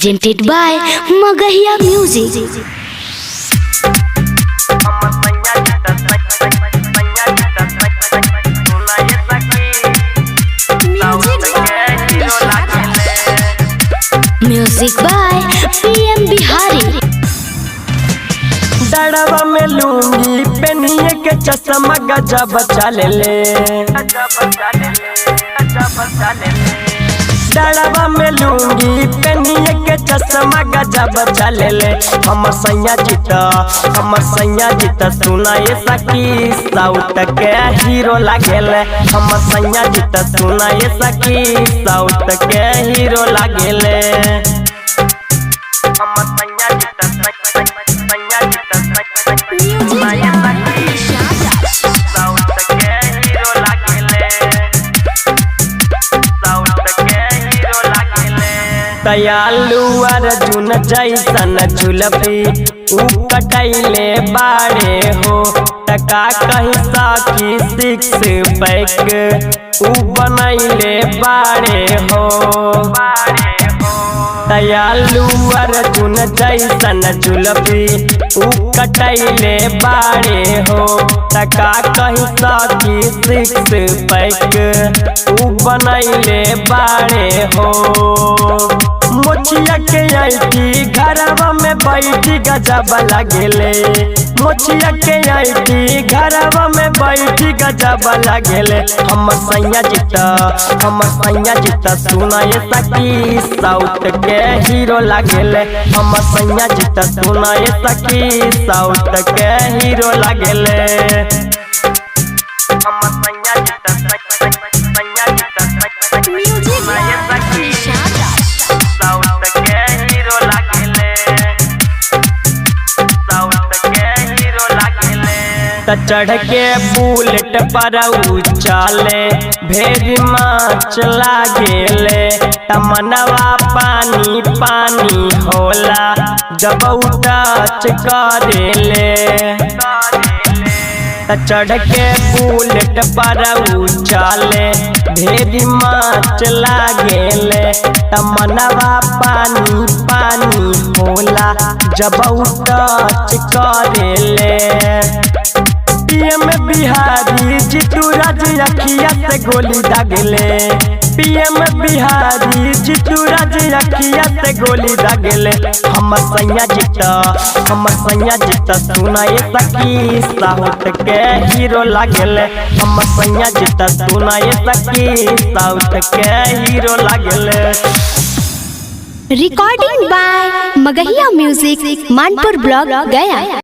Presented by Magahiya Music. Music by PM Bihari. डड़वा में लूंगी पेनिए के चश्मा गजब चले ले। डड़वा में लूंगी पेनिए के चश्मा गजब चले ले। हमर सैया जीता, हमर सैया जीता, सुना ये सखी साउथ के हीरो लागेले। हमर सैया जीता, सुना ये सखी साउथ के हीरो लागेले। हमर सैया जीता, सैया जीता, साउथ के हीरो लागेले। साउथ के हीरो लागेले। दयालु अर्जुन जैसन झुलपी ऊ कटैले बाड़े हो। टका कहीं साखी सिक्स पैक ऊ बनैले बाड़े हो। दयालु अर्जुन जैसन झुलपी ऊ कटैले बाड़े हो। टका कहीं साखी सिक्स पैक ऊ बनैले बाड़े हो। मोचिया के IT घरवा में बैठी गजब लगेले। मोचिया के IT घरवा में बैठी गजब लगेले। हमर सैया जीता, हमर सैया जीता, सुना ये सखी साउथ के हीरो लगेले। हमर सैया जीता, सुना ये सखी साउथ के हीरो लगेले। हमर सैया जीता, सैया जीता, सुना ये सखी साउथ के हीरो लागेले। साउथ के हीरो लागेले। त चढ़ के बुलेट पर ऊ चले भेज माच लागेले। तमनवा पानी पानी होला जब ऊ टच करेले। त चढ़ के बुलेट पर ऊ चले ढेरी माच लागेले। तमनवा पानी पानी होला जब ऊ टच करेले। पीएम बिहारी जीतू राज अखिया से गोली दागले। पीएम बिहारी जीतू राज अखिया से गोली दागले। हमर सैया जीता, हमर सैया जीता, सुना ये सखी साउथ के हीरो लागेले। हमर सैया जीता, सुना ये सखी साउथ के हीरो लागेले। Recording by Magahiya Music, Manpur Block, Gaya.